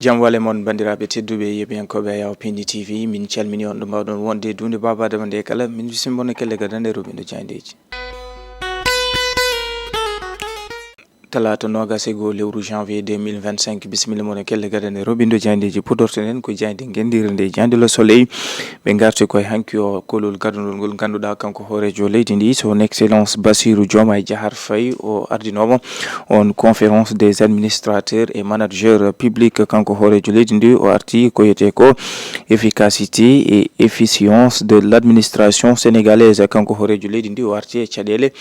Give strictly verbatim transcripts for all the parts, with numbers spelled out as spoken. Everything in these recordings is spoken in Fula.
Jam wale mon, banndiraaɓe tedduɓe, yeɓiyankooɓe Ayaw Pindi T V, min calmini on ɗo mbaawɗon wonde duunde babaadama nde kala, min bisimbo no kelle gadande robindo jayndeeji. Talaata noogas e goo lewru janvier deux mille vingt-cinq, bisimilla mon e kelle gadande robindo jayndeeji. Pudorten en ko jaaynde ngenndiire nde, jaaynde Le Soleil. Ɓe ngarti koye hanki o kolol gadunol ngol ngannduɗaa kanko hooreejo leydi ndi, son excellence Bassirou Diomaye Diakhar Faye, o ardinoomo on conférence des administrateurs et managers publics. Kanko hooreejo leydi ndi o arti ko yetee ko efficacité et efficience de l'administration sénégalaise. Kanko hooreejo leydi ndi o arti e caɗeele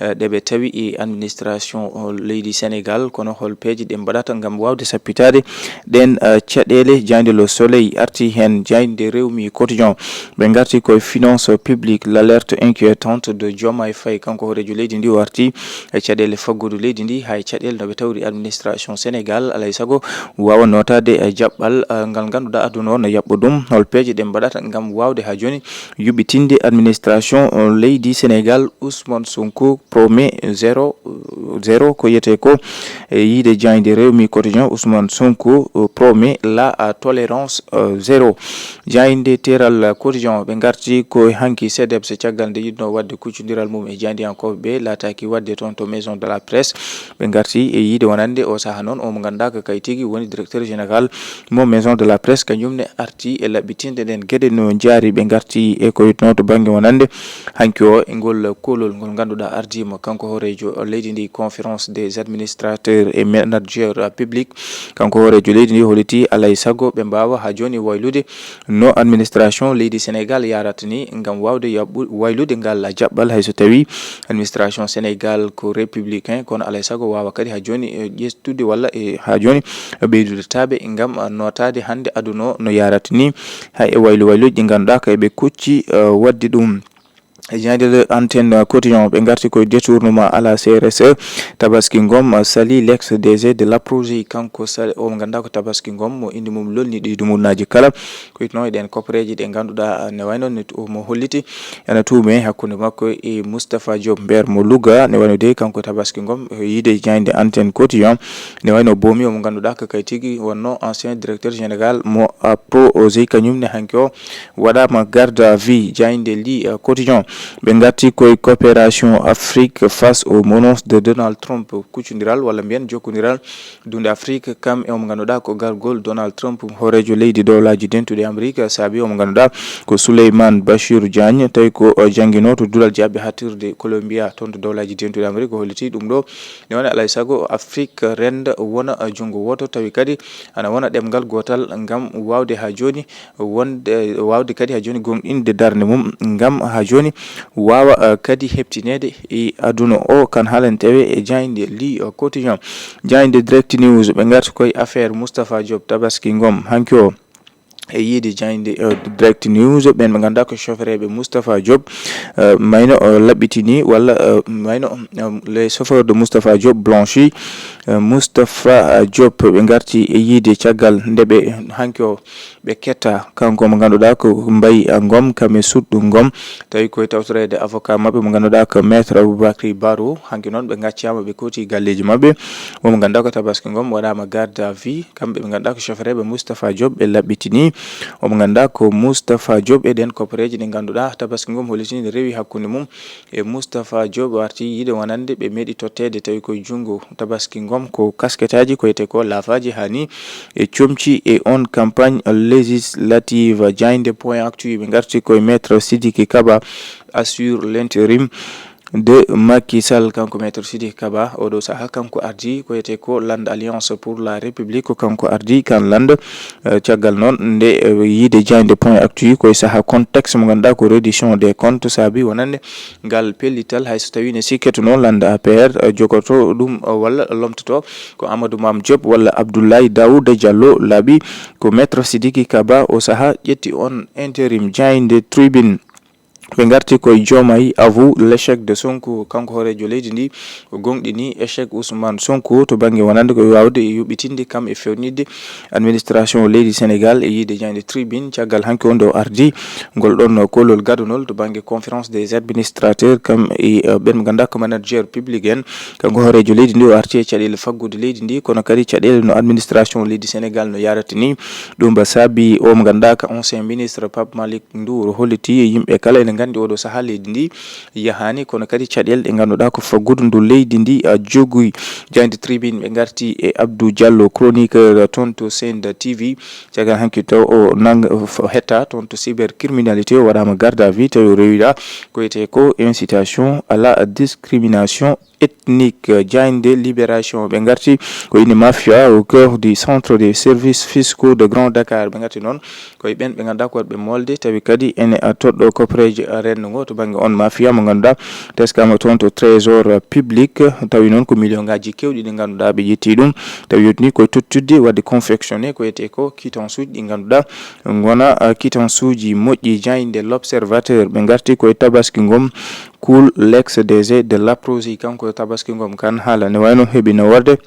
eh, ɗe ɓe tawi e administration o leydi Sénégal, kono hol peeje ɗe mbaɗata ngam waawde sappitaade ɗeen eh, caɗeele. Jaaynde Le Soleil arti heen, jaaynde Rewmi Quotidien ɓe ngarti koye finance publique, l'alerte inquiétante de Diomaye Faye. Kanko hooreejo leydi ndi o arti e caɗeele faggudu leydi ndi, hay caɗeele no ɓe tawri administration Sénégal, alay sago waawa nootaade e jaɓɓal eh, ngal ngannduɗaa aduna o no yaɓɓo ɗum. Hol peeje ɗe mbaɗata ngam waawde haa jooni yuɓɓitinde administration eh, leydi Sénégal? Ousmane Sonko promet zéro, eh, zéro, ko yetee ko e yiide jaaynde Rewmi Quotidien, Ousmane Sonko eh, promet la eh, tolérance eh, zéro. Jaaynde Teral Quotidien ɓe ngarti ko hanki CDEPS, caggal nde yiɗno waɗde kuccondiral mum e jaayndiyankooɓe ɓe, laataaki waɗde toon to Maison de la Presse. Ɓe ngarti e yiide wonande o saha noon, o mo ngannduɗaa ko kay tigi woni directeur général mo Maison de la Presse, kañum ne arti e laɓɓitinde ɗeen geɗe no jaari. Ɓe ngarti e ko witnoo to bannge wonande hanki o e ngol kolol ngol ngannduɗaa ardiima kanko hooreejo leydi ndi, conférence des administrateurs et managers publics. Kanko hooreejo leydi ndi holliti alay sago ɓe mbaawa haa jooni waylude no administration leydi Sénégal yarata ni ngam waawde yaɓɓu-, waylude ngal jaɓɓal, hay so tawii administration Sénégal ko républicain, kono alay sago waawa kadi haa jooni eh, ƴettude walla e haa jooni ɓeydude taaɓe ngam eh, nootaade hannde aduna o no yarata ni, hay e waylu wayluuji ɗi ngannduɗaa ko eɓe kucci eh, waɗde ɗum. E jaaynde Antenne Quotidien ɓe ngarti koye détournement à la C R S E. Tabaski Ngom sali l'ex D G de l'APROSEI, kanko sali o mo ngannduɗaa ko Tabaski Ngom mo inde mum lolni ɗi dumunnaaji kala. Ko witnoo e ɗeen koppareeje ɗe ngannduɗaa ne wayno ne tu-, mo holliti ene tuume hakkunde makko e Moustapha Diop Mbeer mo Louga, ne wayno de kanko Tabaski Ngom e yiide jaaynde Antenne Quotidien, ne wayno boomi o mo ngannduɗaa ko kay tigi wonno ancien directeur général mo APROSEI, kañum ne hanki o waɗaama garde à vue. Jaaynde Li eh, Quotidien ɓe ngarti koye coopération Afrique face aux menaces de Donald Trump, kuccondiral walla mbiyen jokkondiral duunde Afrique kam e omo ngannduɗaa ko gargol Donald Trump, hooreejo leydi Dowlaaji Dentuɗi Amerik, saabi omo ngannduɗaa ko Souleymane Bachir Diagne, tawi ko eh, jannginoo to duɗal jaɓɓe haaɗtirde Columbia toon to Dowlaaji Dentuɗi Amerik, o holliti ɗum ɗo ne woni alay sago Afrique renda wona eh, junngo wooto, tawi kadi ana wona ɗemngal gootal ngam waawde haa jooni wonde, waawde kadi haa jooni goongɗinde darnde mum ngam haa jooni waawa eh, kadi heɓtineede e aduna o. Kan haalanteeɓe e jaaynde Li eh, Quotidien, jaaynde Direct News ɓe ngarti koye affaire Moustapha Diop Tabaski Ngom hanki o. E yiide jaaynde eh, Direct News, ɓeen ɓe ngannduɗaa ko chauffeureɓe Moustapha Diop eh, mayno eh, laɓɓitini walla eh, mayno eh, les chauffeurs de Moustapha Diop blanchi. Eh, Moustapha Diop ɓe ngarti e yiide caggal nde ɓe hanki o ɓe ketta kanko mo ngannduɗaa ko Mbaye Ngom, kam e Suɗɗu Ngom, tawi koye tawtoreede avocat maɓɓe mo ngannduɗaa ko Maître Aboubacry Barro. Hanki noon ɓe ngaccaama, ɓe kooti galleeji maɓɓe. Omo ngannduɗaa ko Tabaski Ngom waɗaama garde à vue, kamɓe ɓe ngannduɗaa ko chauffeureɓe Moustapha Diop ɓe laɓɓitini. Omo ngannduɗaa ko Moustapha Diop e ɗeen koppareeji ɗi ngannduɗaa Tabaski Ngom hollitini ne rewi hakkunde mum e Moustapha Diop, arti yiide wonande ɓe meeɗi totteede, tawi koye junngo Tabaski Ngom ko kasketaaji, ko wiyetee ko laafaaji haa ni e comci e on campagne législative. Jaaynde Point Actu ɓe ngarti koye Maître Sidiki Kaba assure l'intérim de Macky Sall. Kanko Maître Sidiki Kaba oɗo saha kanko ardi ko wiyetee ko Land Alliance pour la République, ko kanko ardi kan Land. Eh, caggal noon nde eh, yiide jaaynde Point Actu koye saha contexte mo ngannduɗaa ko reddition des comptes saabi wonande ngal pellital, hay so tawii ne sikketeno Land A P R eh, jogoto ɗum eh, walla lomtoto ko Amadou Mame Diop walla Abdoulaye Daouda Diallo laaɓi. Ko Maître Sidiki Kaba o saha ƴetti on interim. Jaaynde Tribune Ɓe ngarti koye Diomaye avoue l'échec de Sonko, kanko hooreejo leydi ndi, o gonɗini échec Ousmane Sonko to bannge wonande ko waawde yuɓɓitinde kam e fewnitde administration leydi Sénégal e yiide jaaynde tribune. Caggal hanki on nde o ardi ngol ɗon koolol gadunol to bannge conférence des administrateurs, kam e, eh, ɓen ɓe ngannduɗaa ko manager public en, kanko hooreejo leydi ndi o arti e caɗeele faggude leydi ndi, kono kadi caɗeele no administration leydi Sénégal no yarata ni. Ɗum ba saabi o mo ngannduɗaa ko ancien ministre Pape Malick Ndour holliti e yimɓe kala ene nganndi oɗo sahaa leydi ndi yahaani, kono kadi caɗeele ɗe ngannduɗaa ko faggudu ndu leydi ndi a jogoyi. Jaaynde tribune ɓe ngarti e Abdou Diallo, chroniqueur toon to Senda T V. Caggal hanki taw o nang-, o hetta toon to cybercriminalité, o waɗaama garde à vue, tawi o rewiɗaa ko wiyetee ko incitation à la discrimination ethnique. Jaaynde Libération ɓe ngarti ko ine mafia au cœur du centre des services fiscaux de Grand Dakar. Ɓe ngarti noon koye ɓen ɓe ngannduɗaa ko waɗɓe molde, tawi kadi ene, a, toɗɗo koppareeje, a, renndo ngo to bannge on mafia mo ngannduɗaa teskama toon to trésor, a, public, tawi noon ko million ngaji kewɗi ɗi ngannduɗaa ɓe ƴetti ɗum, tawi yotni koye tottudde waɗde confectionné ko wiyetee ko quittance uji ɗi ngannduɗaa ngona, a, quittance uji moƴƴi. Jaaynde L'Observateur ɓe ngarti koye Tabaski Ngom, cool l'ex D G de l'Aprozih, kanko Tabaski Ngom kan haala ne wayno heɓi naworde.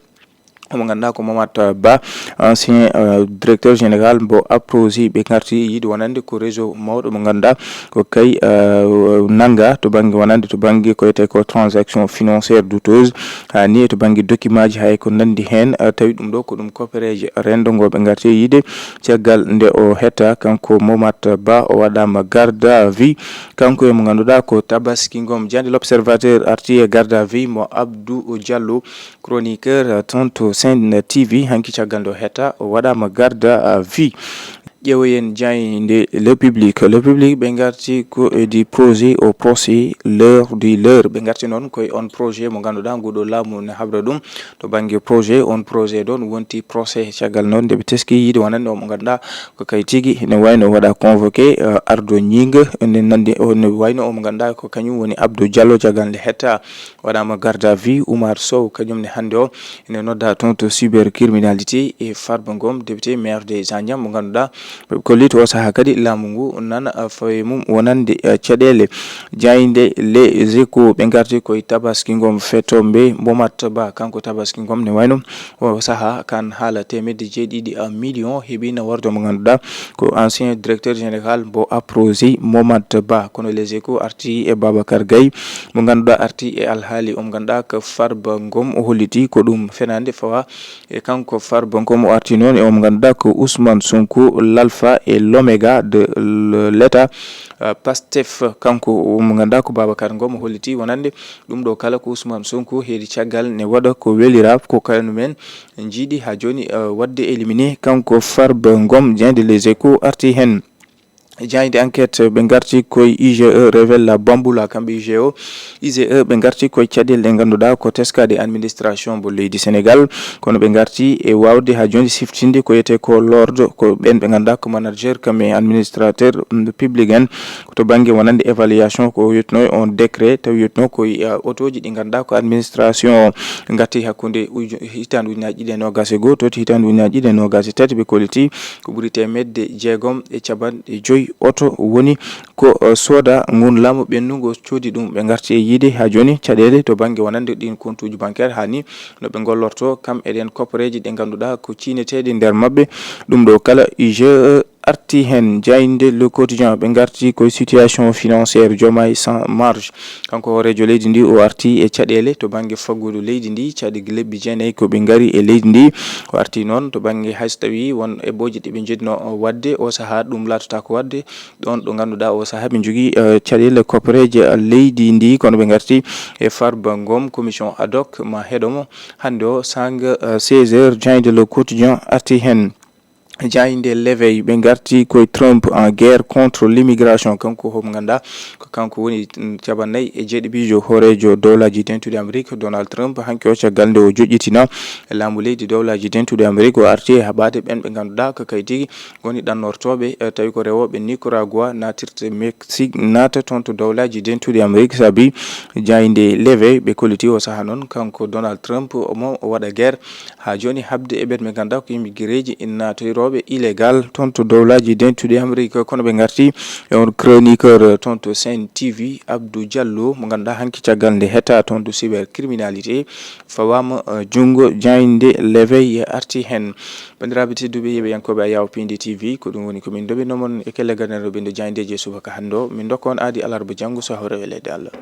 Mo ngannduɗaa ko Momad Ba, ancien, euh, directeur général mbo Aprosi, ɓe ngarti yiide wonande ko réseau mawɗo mo ngannduɗaa ko kay, euh, nannga to bannge wonande to bannge ko wiyetee ko transaction financière douteuse, haa ni e to bannge document ji hay ko nanndi heen, euh, tawi ɗum ɗo ko ɗum koppareeje renndo ngo ɓe ngarti yiide. Caggal nde o hetta kanko Momad Ba o waɗaama garde à vue, kanko e mo ngannduɗaa ko Tabaski Ngom. Jaaynde L'Observateur arti e garde à vue mo Abdou Diallo, chroniqueur, euh, toon to Sen T V, hanki caggal nde o hetta, o waɗaama garde à vue. Ƴeewoyen jaaynde Le Public. Le Public ɓe ngarti ko e du projet au procès, l'heure du leurre. Ɓe ngarti noon koye on projet mo ngannduɗaa nguɗo laamu ne habra ɗum. To bannge projet, on projet ɗon wonti procès. Caggal noon nde ɓe teski yiide wonande o mo ngannduɗaa ko kay tigi ne wayno waɗa convoqué, euh, ardo ñiiga, ne nanndi o ne wayno o mo ngannduɗaa ko kañum woni Abdou Diallo. Caggal nde hetta waɗaama garde à vue. Oumar Sow, kañum ne hannde o ene nodda toon to cybercriminalité e Farba Ngom, député maire de Zagnam, mo ngannduɗaa ɓe kolliti o sahaa kadi laamu ngu nana, a, fawi mum wonande, a, caɗeele. Jaaynde Les Échos ɓe ngarti koye Tabaski Ngom, fetombe Momad Ba, kanko Tabaski Ngom ne wayno o sahaa kan haala teemedde jeeɗiɗi, a, million heɓi naworde mo ngannduɗaa ko ancien directeur général mbo Aprosi, Momad Ba. Kono Les Échos arti e Babacar Gaye, mo ngannduɗaa arti e alhaali o mo ngannduɗaa ko Farba Ngom o holliti ko ɗum fenaande fawa e kanko Farba Ngom o arti noon e o mo ngannduɗaa ko Ousmane Sonko, l'alpha et l'oméga de l-, l'État, euh, Pastef. Kanko o mo ngannduɗaa ko Babacar Ngom o holliti wonande ɗum ɗo kala ko Ousmane Sonko heedi caggal ne waɗa ko welira ko kañum en njiiɗi haa jooni, euh, waɗde éliminé kanko Farba Ngom. Jaaynde Les Échos arti heen. Jaaynde Enquête ɓe ngarti koye I G E révèle la bamboula, kamɓe I G E o, I G E ɓe ngarti koye caɗeele ɗe ngannduɗaa ko teskaade administration mbo leydi Sénégal, kono ɓe ngarti e waawde haa jooni siftinde ko wiyetee ko l'ordre, ko ɓeen ɓe ngannduɗaa ko manager kam e administrateur, mm, public en, ko to bannge wonande évaluation ko yotno e on décret, tawi yotno ko, uh, otooji ɗi ngannduɗaa ko administration o ngatti hakkunde uju-, hitaande ujunaaji ɗiɗi e noogaas e goo, totti hitaande ujunaaji ɗiɗi e noogaas e tati, ɓe kolliti ko ɓuri teemedde jeegom e capanɗe joy oto woni ko, eh, sooda ngun laamu ɓennungu coodi ɗum. Ɓe ngarti e yiide haa jooni caɗeele to bannge wonande ɗin kontuuji bancaire, haa ni no ɓe ngollorto kam e ɗen koppareeji ɗe ngannduɗaa ko ciineteeɗe nder maɓɓe. Ɗum ɗo kala I G E arti heen. Jaaynde Le Quotidien ɓe ngarti koye situation financière Diomaye sans marge. Kanko hooreejo leydi ndi, o arti e caɗeele to bannge faggudu leydi ndi, caɗeele lebbi jeenayi ko ɓe ngari e leydi ndi. O arti noon to bannge hay so tawii won eɓɓooji ɗi ɓe njiɗno waɗde, o sahaa ɗum laatotaako waɗde. Ɗoon ɗo ngannduɗaa o sahaa ɓe njogii, eh, caɗeele koppareeje leydi ndi, kono ɓe ngarti e Farba Ngom, commission ad hoc ma heɗo mo hannde o sanga, eh, seize heures, jaaynde Le Quotidien arti heen. Jaaynde L'Éveil, ɓe ngarti koye Trump en guerre contre l'immigration. Kanko homo ngannduɗaa ko kanko woni, mm, capanɗe nayi e jeeɗiɗiijo hooreejo dowlaaji dentuɗi Amérique, Donald Trump. Hanki o caggal nde o joƴƴitina e laamu leydi dowlaaji dentuɗi Amérique, o arti e haɓaade ɓeen ɓe ngannduɗaa ko kay tigi ngoni ɗannortooɓe, eh, tawi ko rewooɓe Nicaragua, naatirta Mexique, naata toon to dowlaaji dentuɗi Amérique. Sabi jaaynde L'Éveil ɓe kolliti o sahaa noon kanko Donald Trump omo waɗa guerre haa jooni haɓde e ɓeen ɓe ngannduɗaa ko immigireeji naatoyrooɓe illégal toon to dowlaaji dentuɗi Amérique. Kono ɓe ngarti e on chroniqueur toon to Saint T V, Abdou Diallo, mo ngannduɗaa hanki caggal nde hetta toon to cybercriminalité, fawaama, eh, junngo jaaynde L'Éveil arti heen. Banndiraaɓe tedduɓe, yeɓe yankooɓe Ayaw Pindi T V, ko ɗum woni ko min ndoɓinoo mon e kelle gadanɗo ɓiɗɗo jaayndeeji e subaka hannde o. Min ndokka on aadi alarba janngo so hawre welede Allah.